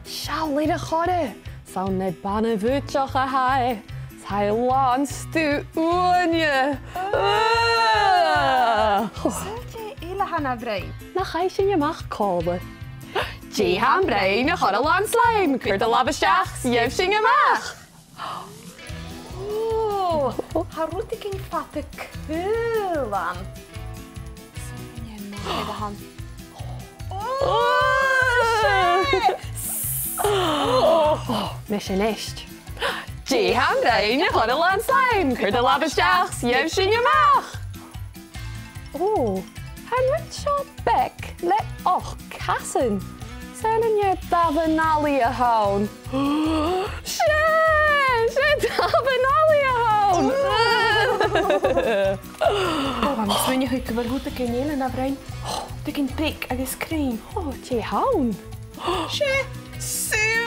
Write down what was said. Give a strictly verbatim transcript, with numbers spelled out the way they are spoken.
Seall air a' chorra, 's ann na bana-bhuidseach a tha e, 's tha e làn stuth uaine. Ah! Saoil dè eile a th' ann, a Bhriain? Nach fhaigh sinn a-mach còmhla. Dè th' ann, a Bhriain, a' chorra làn slime? Cuir do làmh a-steach 's gheibh sinn a-mach. Ò, tha rudeigin fada caol ann. Smaoinich mu dheidhinn. Ò, 's e! Ò, mise a-nis. Dè th' ann, a Bhriain, a' chorra làn slime? Cuir do làmh a-steach 's gheibh sinn a-mach. Ò, tha an rud seo beag le ochd casan. Saoil an e damhan-allaidh a th' ann? 'S e! 'S e damhan-allaidh a th' ann! Ò, tha mi a' smaoineachadh gu bheil rudeigin eile ann, a Bhriain. Rudeigin beag agus cruinn. Ò, dè th' ann? 'S e sùbh!